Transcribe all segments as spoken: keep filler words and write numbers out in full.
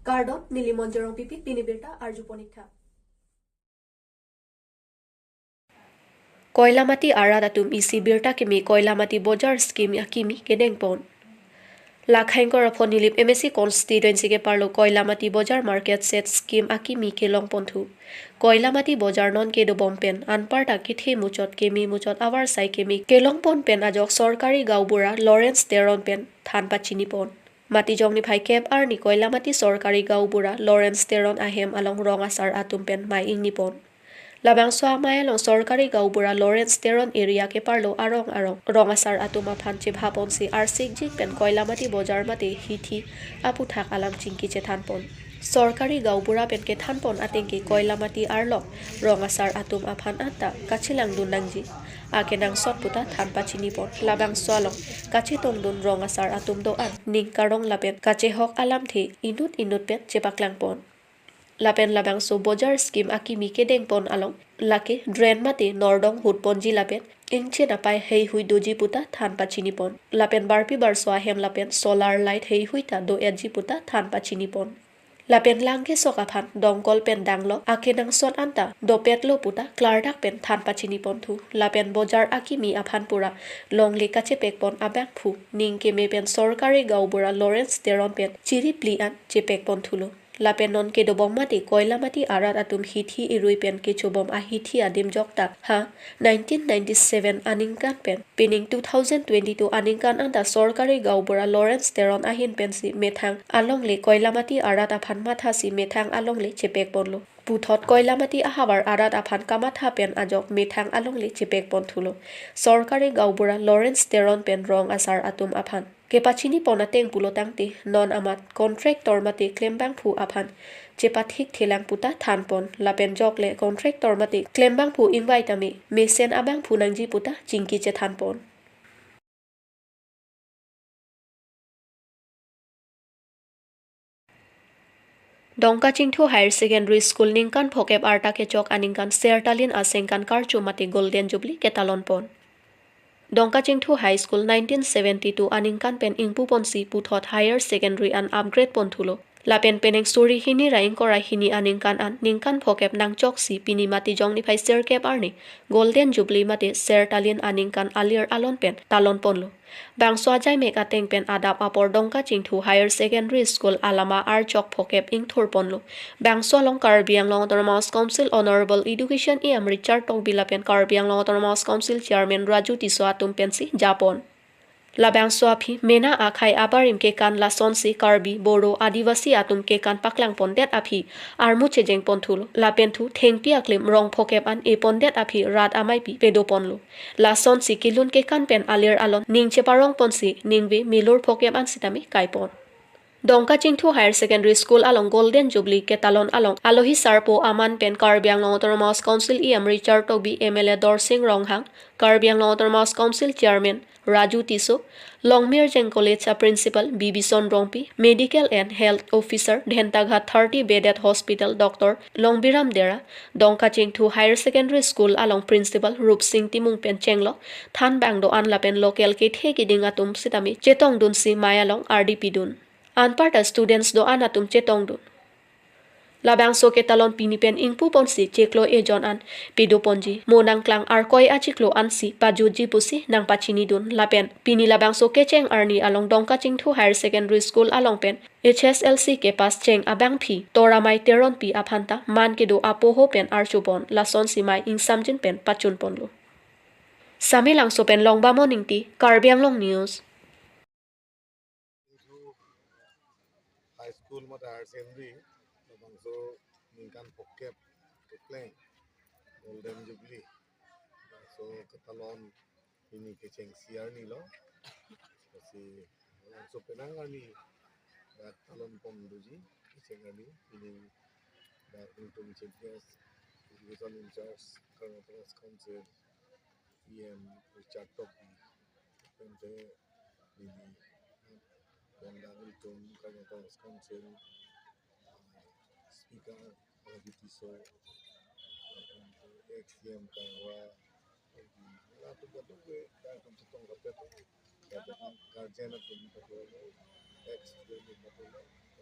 Kardom, neli Monjirong Pipi, pini birta arjupon ik tha. Koilamati arat atum isi birta keme Koilamati Bojar scheme akimi kedengpon. Lakhaingkor aphon Nilip M A C constituency keparlo Koilamati Bojar market shed scheme akimi kelongponthu. Koilamati Bojar non kedobom pen anparta kethe muchot keme muchot avarsai keme kelongpon pen ajok sorkari gaonbura Lawrence Teron pen than pachinipon. Matijong niphai kep arni Koilamati sorkari gaonbura Lawrence Teron ahem along rong asar atum pen mei ingnipon. Labangso amei along sorkari gaonbura Lawrence Teron area keparlo arong arong rong asar atum aphan chebhaponsi arsikjik pen Koilamati Bojar mate hithi aputhak alam chingki chethanpon. Sorkari gaonbura pen kethanpon atengke Koilamati arlo rong asar atum aphan anta kachelangdun nangji akenangsot puta than pachinipon. Labangso along kachetongdun rong asar atum do-an ning karong lapen kachehok alamthe inut inut pen chepaklangpon. Lapen labangso Bojar scheme akimi kedengpon along lake drain mate nordong hutponji lapen ingchin apai heihui doji puta than pachinipon. Lapen barpi barso ahem lapen solar light heihui ta do-etji puta than pachinipon. Lapen lang kesok aphan dongkol pen danglok akenangsot anta dopetlo puta klardak pen than pachiniponthu. Lapen Bojar akimi aphan pura longle kachepekpon abangphu ning keme pen sorkari gaonbura Lawrence Teron pen chiripli an chepekponthulo. Lapen non kedobom mate Koilamati arat atum hithi irui pen kechobom ahithi adim jokta ha nineteen ninety-seven aningkan pen pining two thousand twenty-two aningkan anta sorkari gaonbura Lawrence Teron ahin pensi methang alongle Koilamati arat aphan mathasi methang alongle chepekponlo. Puthot Koilamati ahavar arat aphan kamatha pen ajok methang alongle chepekponthulo. Sorkari gaonbura Lawrence Teron pen rong asar atum aphan kepachinipon ateng pulo tangte non amat contractor mate klembangphu aphan chepathikthelang puta thanpon. Lapen jokle contractor mate klembangphu ingvai tame mesen abangphu nangji puta chingki chethanpon. Dongkachingthu Higher Secondary School ningkan phokep arta kechok aningkan sertalin asengkan karcho mate Golden Jubilee ketalonpon. Dongkachingthu High School nineteen seventy-two aningkan pen ingpuponsi puthot Higher Secondary an upgrade ponthulo. Lapen penang suri hini ra ingkoi ra hini aningkan an ningkan phokep nangchoksi pini Matijong niphai sirkep arni Golden Jubilee mate sertalin aningkan alir alon pen talonponlo. Bangso ajaimek ateng pen adap apor Dongkachingthu Higher Secondary School alama archok phokep ingthurponlo. Bangso along Karbi Anglong Autonomous Council Honorable Education E M Richard Tokbi lapen Karbi Anglong Autonomous Council Chairman Raju Tisso atum pensi japon. Labangso aphi mena akhei abarim kekan lasonsi Karbi, Bodo, Adivasi atum kekan paklangpondet aphi armu chejengponthulo. Lapenthu thengpi aklim rong phokep an epondet aphi rat ameipi pedoponlo. Lasonsi kelun kekan pen alir alon ning cheparongponsi ningve milur phokep an sitame kaipon. Dongkachingthu Higher Secondary School along Golden Jubilee ketalon along alohi sarpo aman pen Karbi Anglong Autonomous Council E M Richard Tokbi, M L A Dorsing Ronghang, Karbi Anglong Autonomous Council Chairman Raju Tisso, Longmirjeng College a Principal Bibison Rongpi, Medical and Health Officer Dhentaghat thirty Bedded Hospital Doctor Longbiram Dera, Dongkachingthu Higher Secondary School along Principal Rupsing Timung pen chenglok thanbang do-an lapen local kethe kiding atum sitame chetongdunsi mei along ardi pidun. Anparta students do-an atum chetongdun. Labangso ketalon pini pen ingpuponsi chiklo ejon an pedoponji. Mo nangklang arkoi achiklo ansi pajutji pusi nangpachinidun. Lapen pini labangso kecheng arni along Dongkachingthu Higher Secondary School along pen H S L C kepass cheng abangpi Toramai Teronpi aphanta man kedo apoho pen archopon, lasonsi mei ingsamjin pen pachunponlo. Samelangso pen Longbamon Ingti, Karbi Anglong News. High School mate Higher Secondary labangso ningkan phokep kepleng Golden Jubilee labangso ketalon pini kecheng isi arni lo. Lasi labangso penang arni dak talonpon doji kecheng arni pini dak nelitum Chief Guest, Education in Charge, Karbi Anglong Autonomous Council E M Richard Tokbi, tangte neli, bang dak nelitum Karbi Anglong Autonomous Council Speaker Raju Tisso, ex C M Kangwa, latum kadokave, latum chetong kapet, guardian atum, ex student atum,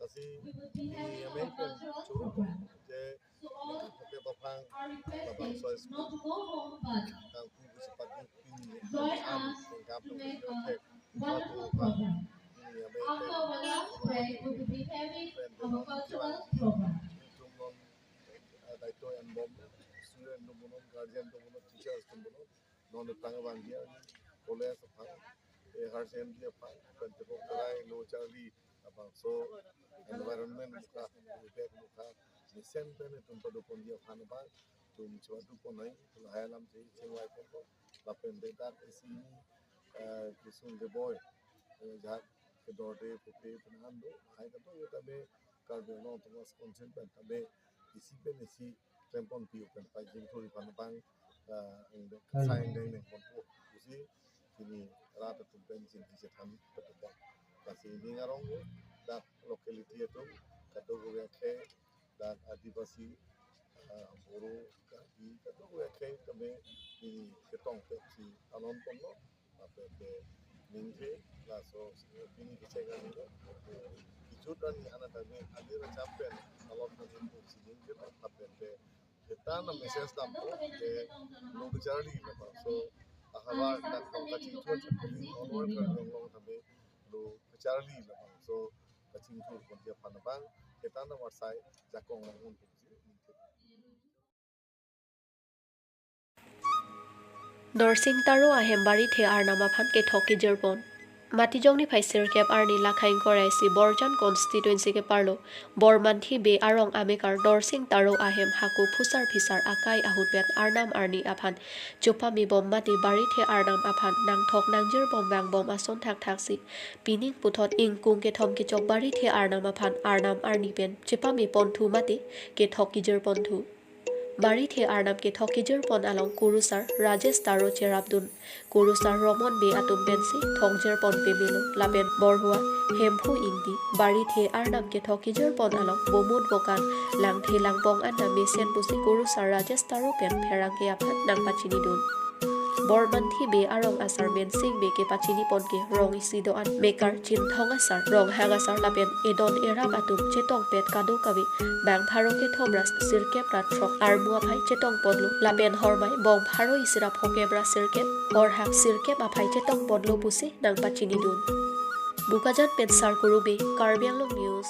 Lasi ini amei pen choro je ningkan hoke bapang, bapang sois kangpu kusi pagi pini am sengkam nong pen thek satu bapang. Ini amei pen choro pagi pen bapang kiwan. Ini tum non, eh, daito enbom, student tum non, guardian tum non, teachers tum non, non tang abang dia college aphan, eh, higher secondary aphan, pen tebok terai lo charli labangso environment mukha, impact mukha, mesen pen itum padopon dia aphan abang, itum chewadu pon nai, lahai alam chechengvai ponpo, lapen bedak isi, eh, kesung keboi, eh, jahak kedorde pupe penan do, lahai kato yo tame Karbi Anglong Autonomous Council pen tame isi pen isi klem ponpi pen pajingthur aphan abang, ah, angdeng, sai angdeng neng ponpo pusi pini rat atum pen chingki chethan patupon. Lasi ning arong dak locality atum kadokave akhei, dak Adivasi, ah, Boro, Karbi, kadokave akhei tame pini ketongpet si alon ponlo, lapen ke ningje, laso pini kecheng arni lo, kejut arni ana tame alir acham pen alon pen input si ningje lo, lapen ke ketang a-message dampo ke lo kacharli labangso ahavar dak tong kachingthur chakuli onward Karbi Anglong tame lo kacharli labangso kachingthur pon dia aphan abang ketang a-message jakong nang un. Dorsing Taro ahem Barithe Arnam aphan kethok kejirpon. Matijong niphai sirkep arni Lakhaing Korai isi Borjan constituency keparlo Bormanthi Bey arong amekar Dorsing Taro ahem hako phusar phisar akai ahutpet arnam arni aphan chupamebom mate Barithe Arnam aphan nangthok nangjir bomvang bom ason thakthaksi pining puthot ingkung kethom kechok Barithe Arnam aphan arnam arni pen chepameponthu mate kethok kejirponthu. Barithe Arnam kethok kejirpon along kurusar Rajesh Taro cherapdun, kurusar Romon Bey atum pensi thokjirpon pemelo lapen borhua Hemphu Ingti Barithe Arnam kethok kejirpon along bomut bokan langthe langpong anta mesen pusi kurusar Rajesh Taro pen pherangke aphan nangpachinidun. Bormanthi Bey arong asar Mensing Bey kepachinipon ke rong isi do-an mekar Chinthong asar, Ronghang asar lapen edon erap atum chetongpet kadokave bang pharo kethom ra sirkep ra throk armu aphai chetongponlo lapen hormai bong pharo isi ra phokep ra sirkep, horhak sirkep aphai chetongponlo pusi nangpachinidun. Bokajan pen Sarkuru Bey, Karbi Anglong News.